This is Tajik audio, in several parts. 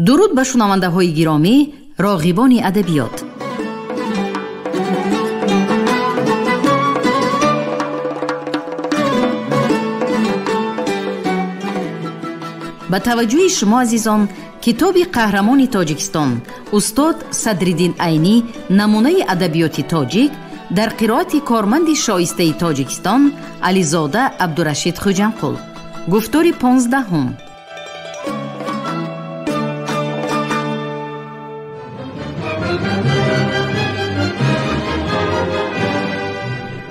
Дуруд ба шунавандаҳои гиромӣ, роғибони адабиёт. Ба таваҷҷӯҳи шумо азизон, китоби қаҳрамони Тоҷикистон устод Садриддин Айнӣ намунаи адабиёти тоҷик дар қироати корманди шоистаи Тоҷикистон Ализода Абдурашид Хуҷамқул. Гуфтори 15.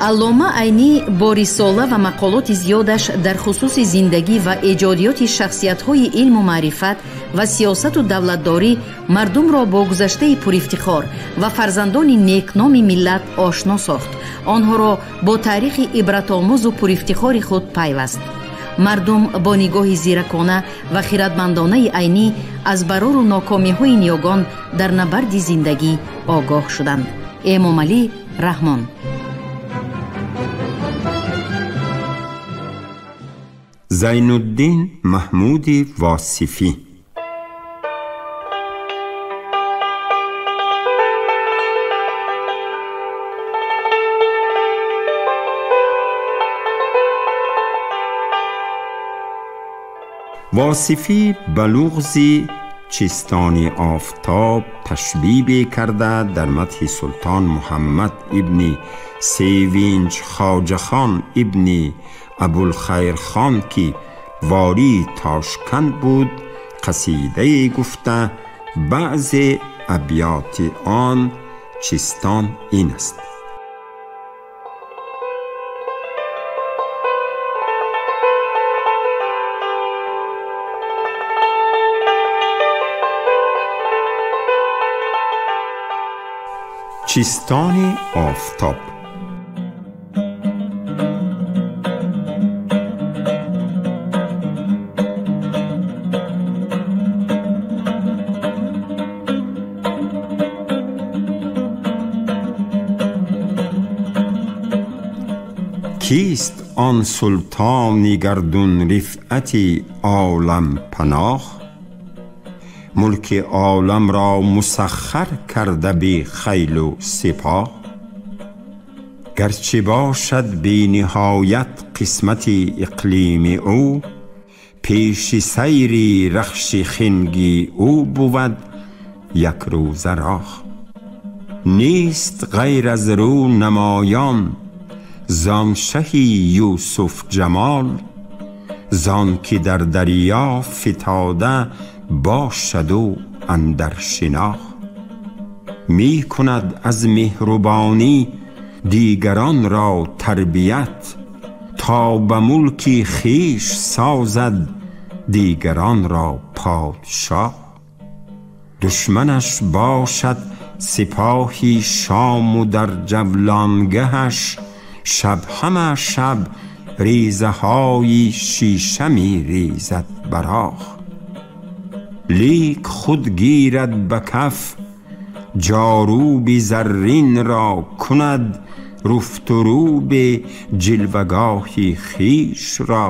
Аллома Айнӣ бо рисола ва мақолоти зиёдаш дар хусуси зиндагӣ ва эҷодиёти шахсиятҳои илму маърифат ва сиёсату давлатдорӣ мардумро бо гузаштаи пурифтихор ва фарзандони некноми миллат ошно сохт, онҳоро бо таърихи ибратомӯзу пурифтихори худ пайваст. Мардум бо нигоҳи зиракона ва хиратмандонаи Айнӣ аз барору нокомиҳои ниёгон дар набарди зиндагӣ огоҳ шуданд. Эмомалӣ Раҳмон. Зайнуддин Маҳмуди Восифӣ. Восифӣ ба луғзи чистони офтоб ташбибе карда дар мадҳи султон Муҳаммад ибни Севинҷ Хоҷахон ибни Абулхайрхон, ки вории Тошканд буд, қасидае гуфта баъзе абёти он чистон ин аст: чистони офтоб. Кист он султони гардун рифъати олам паноҳ? Мулки оламро мусаххар карда би хайлу сипоҳ. Гарчи бошад бениҳоят қисмати иқлими ӯ, пеши сайри рахши хинги ӯ бувад якрӯза роҳ. Нест ғайр аз рӯ намоён зон шаҳи Юсуф ҷамол, зон ки дар дарё фитода бошаду андар шиноҳ. Мекунад аз меҳрубонӣ дигаронро тарбият, то ба мулки хеш созад дигаронро подшоҳ. Душманаш бошад сипоҳи шому дар ҷавлонгаҳаш шаб ҳама шаб резаҳои шиша мерезад бароҳ. Лик худ гирад ба каф ҷоруби зарринро кунад руфтуруби ҷилвагоҳи хешро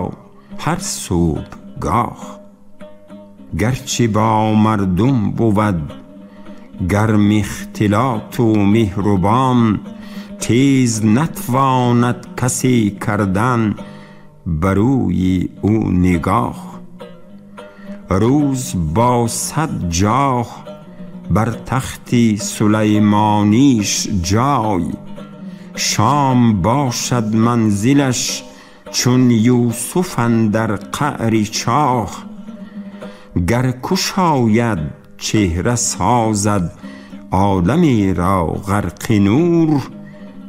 ҳар субҳгоҳ. Гарчи бо мардум бувад гарм ихтилоту меҳрубон, тез натвонад касе кардан ба рӯи ӯ нигоҳ. Рӯз бо сад ҷоҳ бар тахти Сулаймониш ҷой, шом бошад манзилаш чун Юсуф андар қаъри чоҳ. Гар кушояд чеҳра созад оламеро ғарқи нур,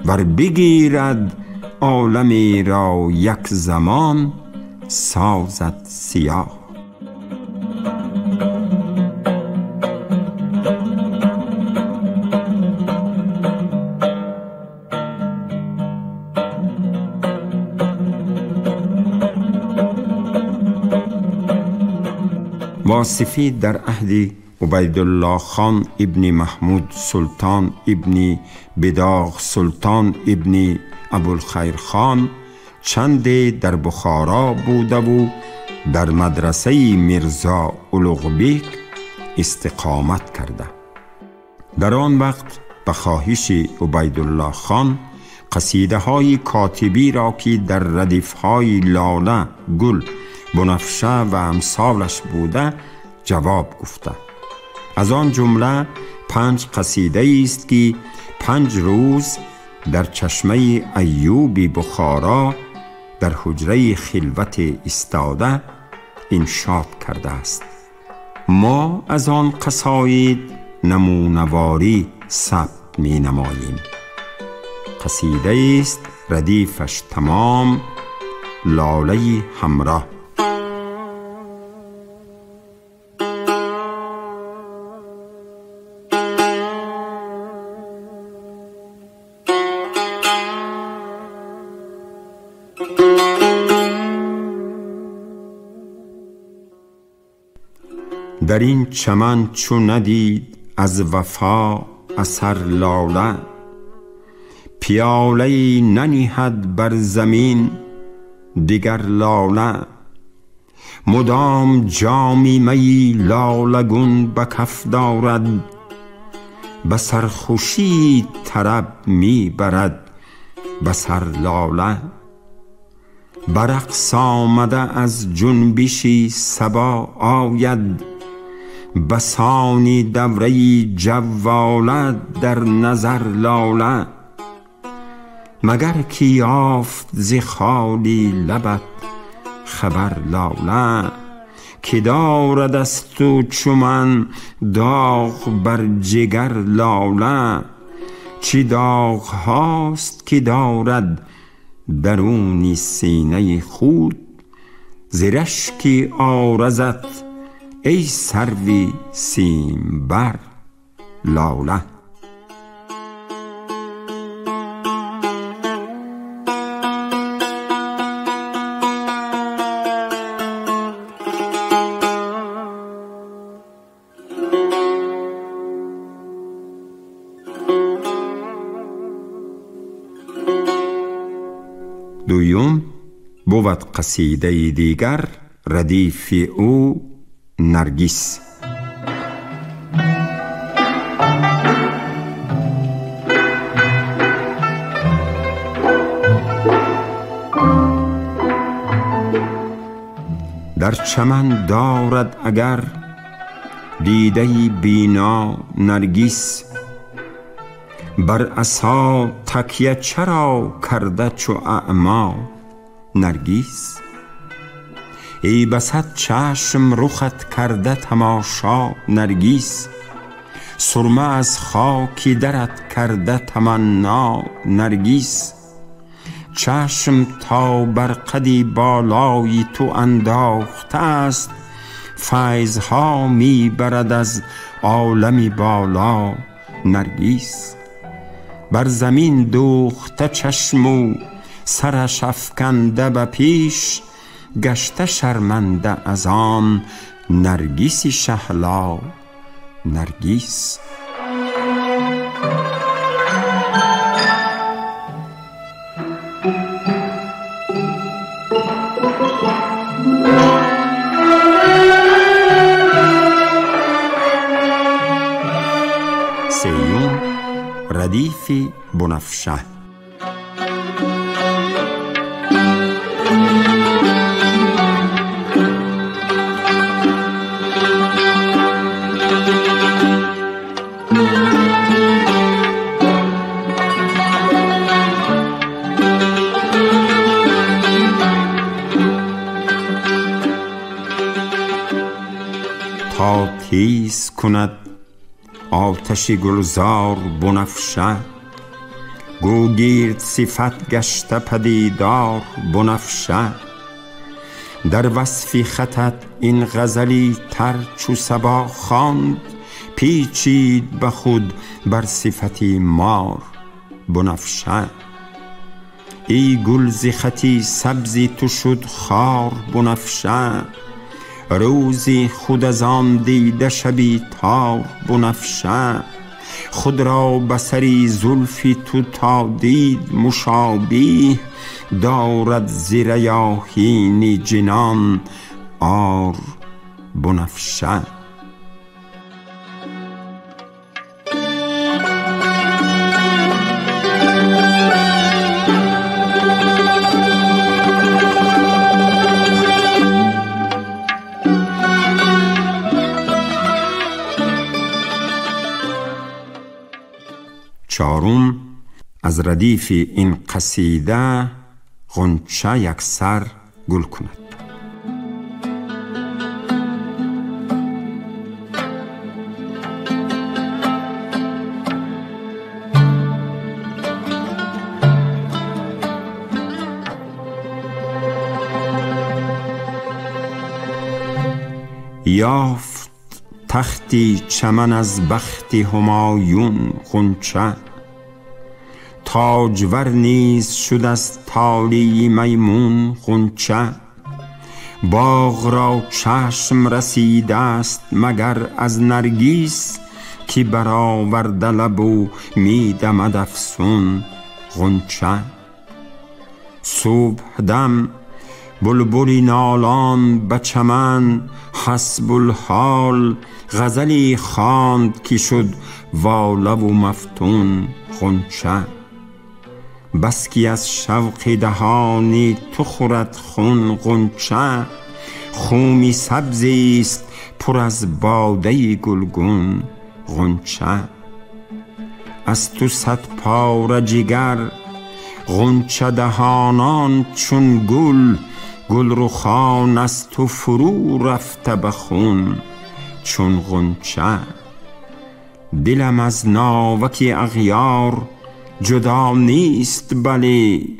вар бигирад оламеро як замон созад сиёҳ. Восифӣ дар аҳди Убайдуллоҳ хон ибни Маҳмуд султон ибни Бидоғ султон ибни Абулхайрхон чанде дар Бухоро будаву дар мадрасаи Мирзо Улуғбек истиқомат карда. Дар он вақт ба хоҳиши Убайдуллоҳ хон қасидаҳои котибиро, ки дар радифҳои лола, гул, бунафша ва амсолаш буда, ҷавоб гуфта. Аз он ҷумла 5 қасидаест, ки 5 рӯз дар чашмаи Айюби Бухоро дар ҳуҷраи хилват истода иншод кардааст. Мо аз он қасоид намунаворӣ сабт менамоем. Қасидаест радифаш тамом лолаи ҳамроҳ. در این چمن چو ندید از وفا اثر لاله، پیاله ای ننهد بر زمین دیگر لاله. مدام جامی می لاله گون به کف دارد، به سرخوشی طرب می برد به سر لاله. به رقص آمده از جنبشی صبا آید، بسانی دوره‌ای جواله در نظر لاله. مگر کی یافت ز خالی لبت خبر لاله، که دارد از تو چو من داغ بر جگر لاله. چه داغ هاست که دارد درونی سینه خود، ز رشک عارضت ای سروی سیمبر لاله. دویم بود قصیده دیگر ردیف او نرگس. در چمن دارد اگر دیده بینا نرگس، بر عصا تکیه چرا کرده چو اعما نرگس. ای بسد چشم رخت کرده تماشا نرگس، سرمه از خاک درت کرده تمنا نرگس. چشم تا بر قدی بالای تو انداخته است، فیضها می برد از عالم بالا نرگس. بر زمین دوخته چشم و سرش افکنده به پیش، گشته شرمنده از آن نرگس شهلا نرگس. سیوم ردیف بنفشه. تا تیز کند آتش گلزار بنفشه، گوگیرد صفت گشته پدیدار بنفشه. در وصف خطت این غزلی تر چو صبا خواند، پیچید به خود بر صفتی مار بنفشه. ای گل ز خطی سبزی تو شد خار بنفشه، روزی خود از آن دیده شبی تار بنفشه. خود را بسری زلفی تو تا دید مشابه، دارد ز ریاحین جنان آر بنفشه. Чорум, аз радифи ин қасида ғунча яксар гул кунад. یافت تختی چمن از بخت همایون غنچه، تاجور نیز شد از طالی میمون غنچه. باغ را چشم رسیده است مگر از نرگیس، که برآورده لب و می دمد افسون غنچه. صبح دم بلبلی نالان به چمن، حسب الحال غزلی خواند که شد واله و مفتون غنچه. بس که از شوق دهانی تو خورد خون غنچه، خونی سبزی است پر از باده گلگون غنچه. از تو صد پاره جگر غنچه دهانان چون گل، گل رخان از تو فرو رفته به خون چون غنچه. دلم از ناوک اغیار جدا نیست، بلی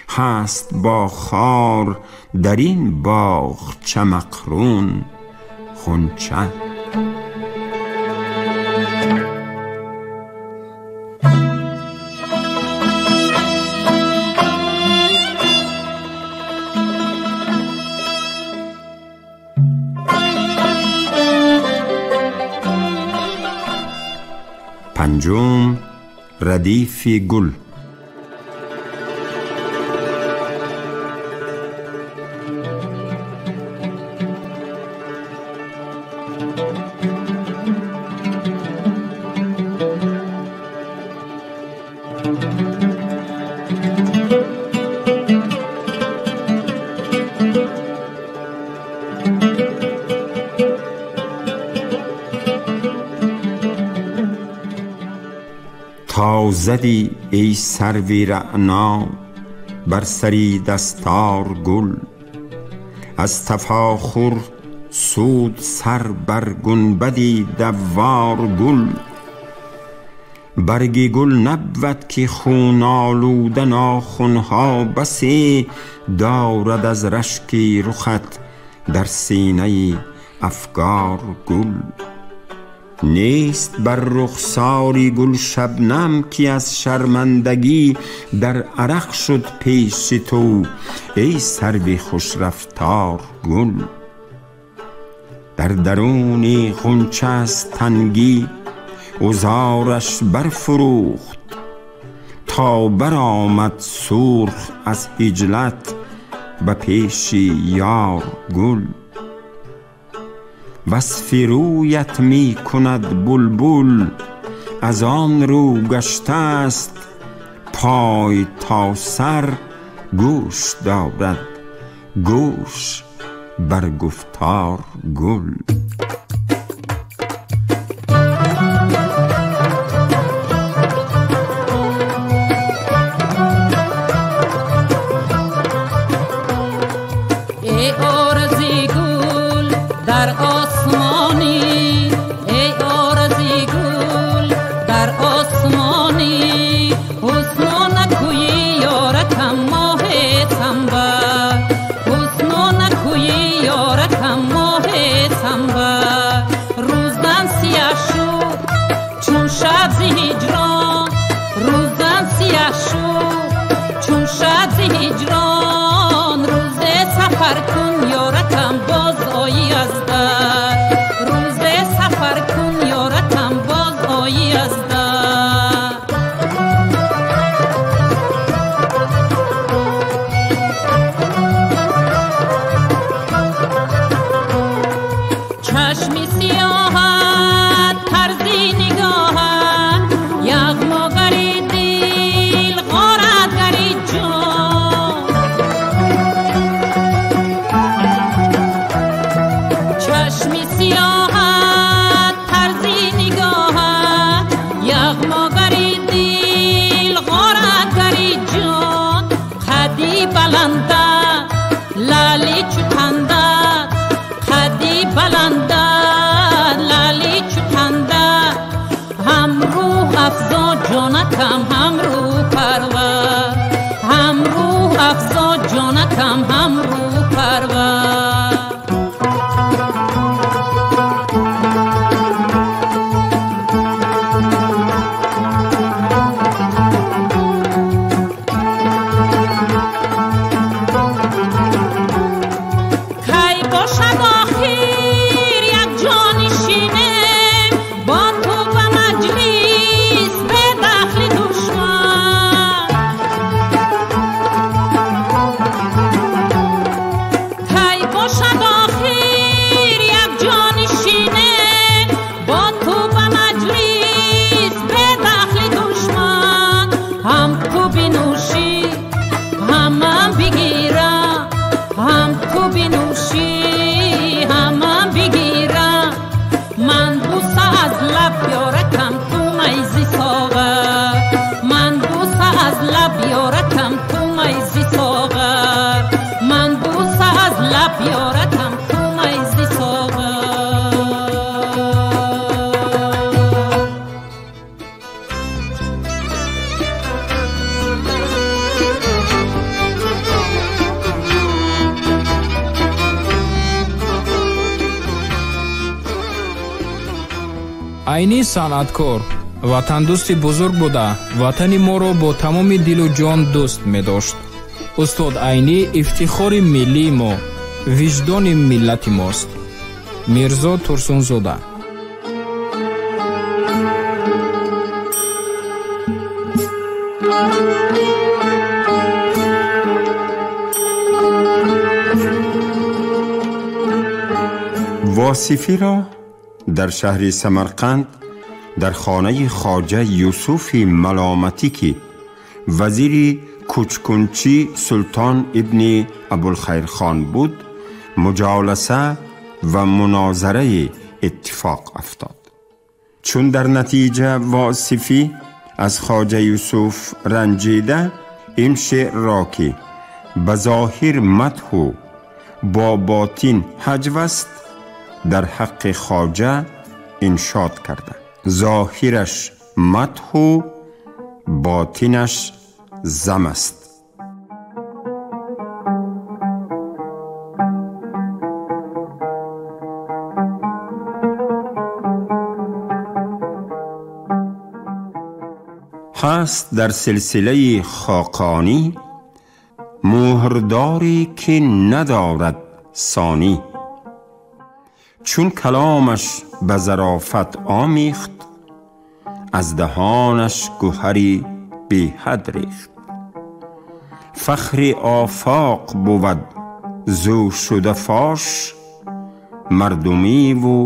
هست با خار در این باغچه مقرون غنچه. پنجم، ردیف گل. تا زدی ای سرو رعنا بر سری دستار گل، از تفاخر سود سر بر گنبدی دوار گل. برگ گل نبود که خون آلوده ناخنها بسی دارد از رشک رخت در سینه افگار گل. نیست بر رخساری گل شبنم که از شرمندگی در عرق شد پیش تو ای سرو خوش رفتار گل. در درون غنچه از تنگی عذارش برفروخت، تا برآمد سرخ از خجلت به پیش یار گل. وصف رویت می کند بلبل از آن رو گشته است، پای تا سر گوش دارد گوش بر گفتار گل. ای آرزی گل در آسمانی، ای آرزی گل در آسمانی، حسن و نکویی یارکم ماه سنبر، حسن و نکویی یارکم ماه سنبر. روزم سیاه شد چون شب ز هجران، روزم سیاه شد چون شب ز هجران. روز سفر کن یارکم باز آیی از در، روز سفر کن یارکم باز آیی از در. چشم سیاهت طرزی نگاهت، یغماگری دل غارتگری جان. Бо ту ба маҷлис бедахли душман, ҳам ту бинӯшӣ ҳам ман бигирам, ҳам ту бинӯшӣ ҳам ман бигирам. Ман буса аз лаб ёракам ту майзи соғар, ман буса аз лаб ёракам ту майзи соғар, ман буса аз лаб ёракам ту майзи соғар. Айнӣ санъаткор, ватандӯсти бузург буда, ватани моро бо тамоми дилу ҷон дӯст медошт. Устод Айнӣ ифтихори миллии мо, виҷдони миллати мост. Мирзо Турсунзода. Восифӣ ро дар шаҳри Самарқанд дар хонаи хоҷа Юсуфи Маломатӣ, ки вазири кӯчкунчӣ Султон ибни Абулхайрхон буд, муҷоласа ва мунозараи иттифоқ афтод. Чун дар натиҷа Восифӣ аз хоҷа Юсуф ранҷида, ин шеърро, ки ба зоҳир мадҳу бо ботин ҳаҷв аст, дар ҳаққи хоҷа иншод карда. Зоҳираш мадҳу ботинаш зам аст. Ҳаст дар силсилаи хоқонӣ муҳрдоре ки надорад сонӣ. Чун каломаш ба зарофат омехт, аз даҳонаш гӯҳари беҳад рехт. Фахри офоқ бувад зӯ шуда фош, мардумиву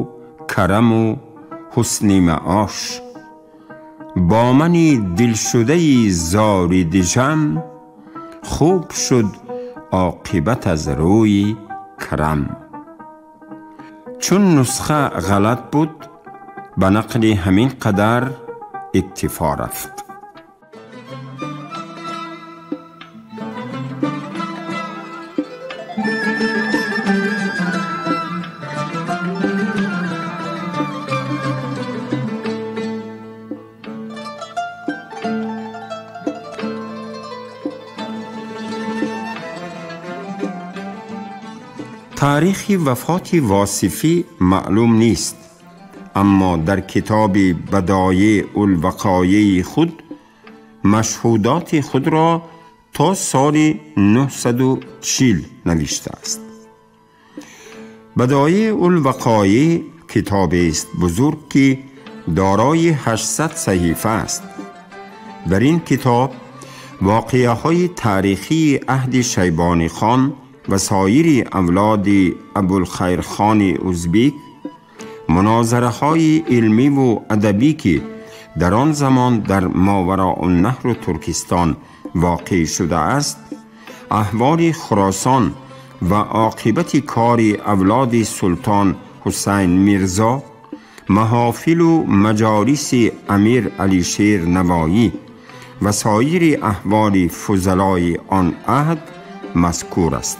караму ҳусни маош. Бо мани дилшудаи зори дижам, хуб шуд оқибат аз рӯи карам. Чун нусха ғалат буд, ба нақли ҳамин қадар иктифо рафт. Таърихи вафоти Восифӣ маълум нест, аммо дар китоби Бадоеъ-улвақоеи худ машҳудоти худро то соли 940 навиштааст. Бадоеъ-улвақоеъ китобест бузург, ки дорои 800 саҳифа аст. Дар ин китоб воқеаҳои таърихии аҳди Шайбонӣ хон ва соири авлоди Абулхайрхони узбек, мунозараҳои илмиву адабӣ, ки дар он замон дар Мовароуннаҳру Туркистон воқеъ шудааст, аҳволи Хуросон ва оқибати кори авлоди Султон Ҳусайн Мирзо, маҳофилу маҷолиси Амир Алишер Навоӣ ва соири аҳволи фузалои он аҳд мазкур аст.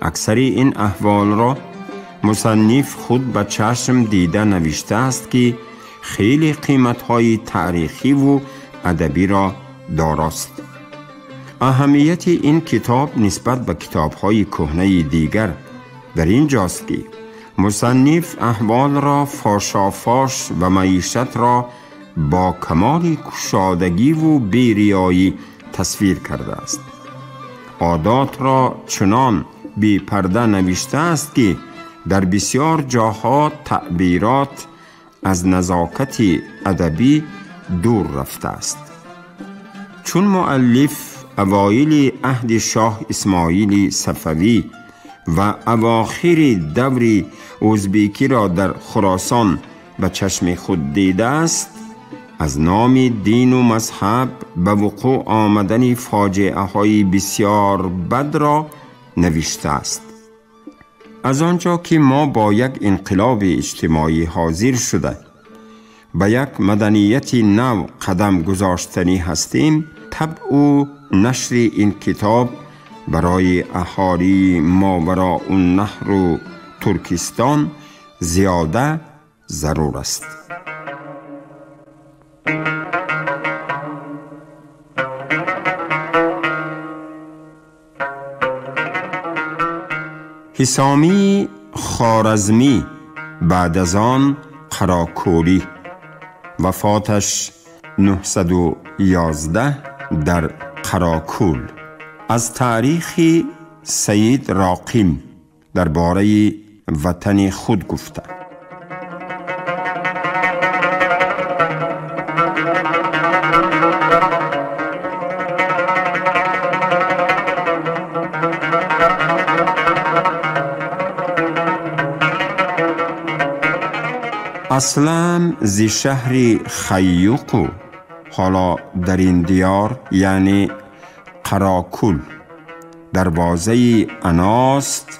Аксари ин аҳволро мусанниф худ ба чашм дида навиштааст, ки хеле қиматҳои таърихиву адабиро дорост. Аҳамияти ин китоб нисбат ба китобҳои кӯҳнаи дигар дар ин ҷост, ки мусанниф аҳволро фошофош ва маишатро бо камоли кушодагиву бериёӣ тасвир кардааст. Одотро чунон бепарда навиштааст, ки дар бисёр ҷоҳо таъбирот از نزاکت ادبی دور رفته است. چون مؤلف اوایل عهد شاه اسماعیل صفوی و اواخر دور ازبیکی را در خراسان به چشم خود دیده است، از نام دین و مذهب به وقوع آمدن فاجعه های بسیار بد را نوشته است. از آنجا که ما با یک انقلاب اجتماعی حاضر شده به یک مدنیت نو قدم گذاشتنی هستیم، طبع و نشر این کتاب برای اهالی ماوراء النهر و ترکستان زیاده ضرور است. حسامی خوارزمی بعد از آن قراکولی، وفاتش 911 در قراکول. از تاریخ سید راقیم درباره وطن خود گفته. اصلا ز شهر خیوق، حالا در این دیار یعنی قراکول، دروازه اناست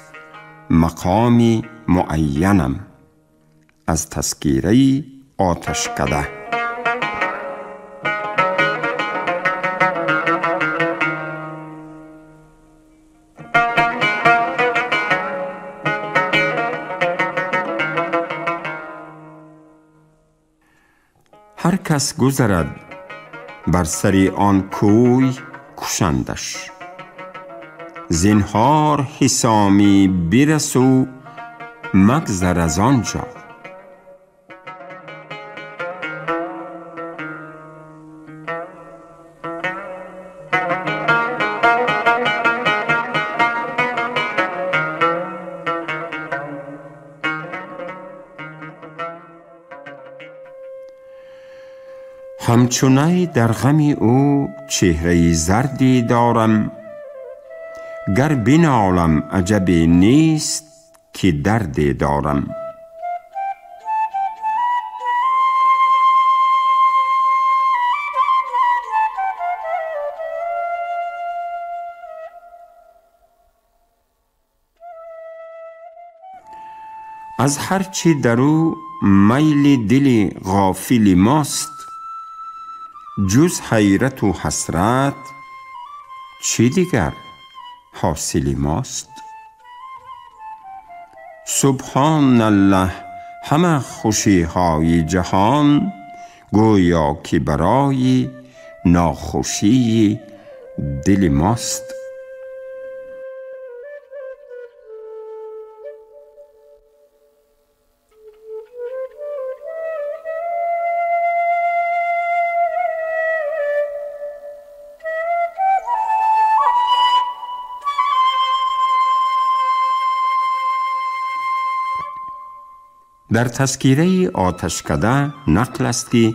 مقامی معینم. از تذکیره آتشکده. هر کس گذرد بر سر آن کوی کشندش، زینهار حسامی برس و مگذر از آنجا. همچونی در غم او چهره زردی دارم، گر بنالم عجبی نیست که دردی دارم. از هرچی در او میل دل غافل ماست، جز حیرت و حسرت چی دیگر حاصل ماست؟ سبحان الله همه خوشی های جهان، گویا که برای ناخوشی دل ماست. در تذکیره آتشکده نقل است که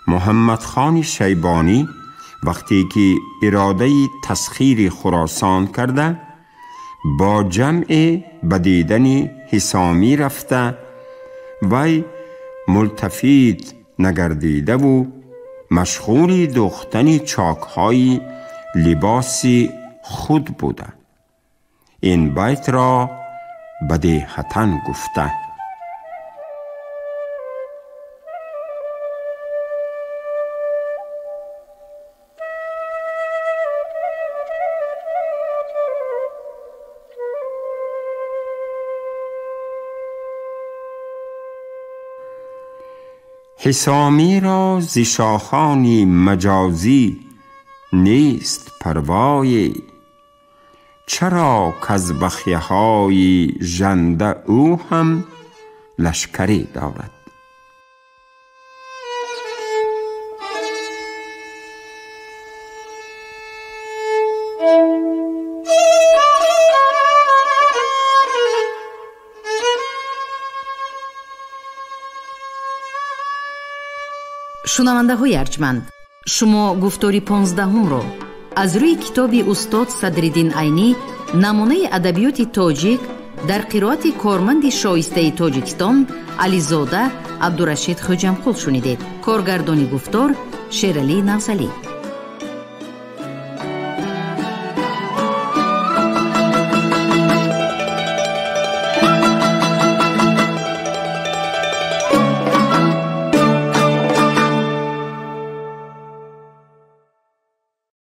محمد خان شیبانی وقتی که اراده تسخیر خراسان کرده، با جمع به دیدن حسامی رفته، وی ملتفت نگردیده و مشغول دوختن چاکهای لباس خود بوده. این بیت را بدیهتاً گفته. حسامی را ز شاخان مجازی نیست پروایی، چرا کز بخیه های ژنده او هم لشکری دارد. Шунавандаҳои арҷманд, шумо гуфтори 15-умро аз рӯи китоби устод Садриддин Айнӣ «Намунаи адабиёти тоҷик» дар қироати корманди шоистаи Тоҷикистон Ализода Абдурашид Хоҷамқул шунидед. Коргардони гуфтор Шералӣ Навзалӣ.